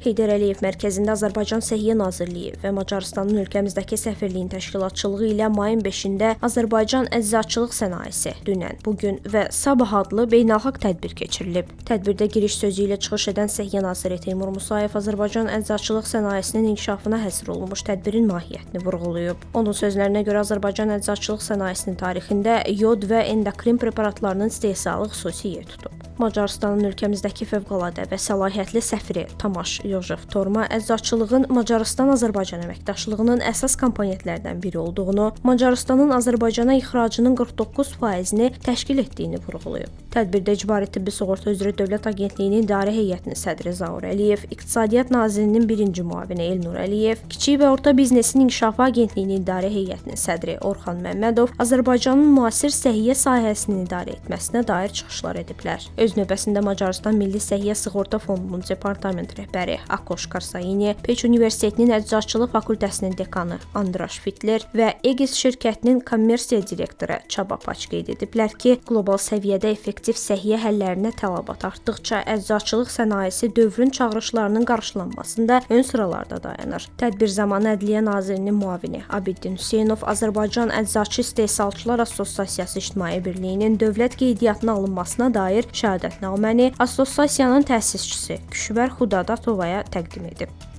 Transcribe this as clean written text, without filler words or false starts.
Heydər Əliyev mərkəzində Azərbaycan Səhiyyə Nazirliyi və Macarıstanın ölkəmizdəki səfirliyinin təşkilatçılığı ilə mayın 5-də Azərbaycan Əczaçılıq Sənayesi dünən, bu gün və sabah adlı beynəlxalq tədbir keçirilib. Tədbirdə giriş sözü ilə çıxış edən Səhiyyə naziri Teymur Musayev Azərbaycan əczaçılıq sənayesinin inkişafına həsr olunmuş tədbirin mahiyyətini vurğulayıb. Onun sözlərinə görə Azərbaycan əczaçılıq sənayesinin tarixində yod və endokrin preparatlarının istehsalı xüsusi yer tutub. Macarıstanın ölkəmizdəki fövqəladə və səlahiyyətli səfiri Tamaş Yojef Torma əczaçılığın Macarıstan-Azərbaycan əməkdaşlığının əsas komponentlərdən biri olduğunu, Macarıstanın Azərbaycana ixracının 49%-ni təşkil etdiyini vurğulayıb. Tədbirdə İcbari Tibbi Sığorta üzrə Dövlət Agentliyinin İdarə Heyətinin sədri Zaur Əliyev, İqtisadiyyat Nazirinin birinci müavini Elnur Əliyev, Kiçik və Orta Biznesin İnkişafı Agentliyinin İdarə Heyətinin sədri Orxan Məmmədov Azərbaycanın müasir səhiyyə sahəsinin idarə etməsinə dair çıxışlar ediblər. Öz növbəsində Macarıstan Milli Səhiyyə Sığorta Fondunun departament rəhbəri Akoş Karsayini, Peç Universitetinin Əczaçılıq Fakültəsinin dekanı Andraş Fitler və Egis şirkətinin kommersiya direktoru Çaba Paç qeyd ediblər ki, qlobal səviyyədə effektiv səhiyyə həllərinə tələbat artdıqca əczaçılıq sənayesi dövrün çağırışlarının qarşılanmasında ön sıralarda dayanır. Tədbir zamanı Ədliyyə Nazirinin müavini Abiddin Hüseynov Azərbaycan Əczaçı İstehsalçılar Assosiasiyası İctimai Birliyinin dövlət qeydiyyatına alınmasına dair şəhadətnaməni assosiasiyanın təsisçisi Küşvər Xudadatovaya təqdim edib.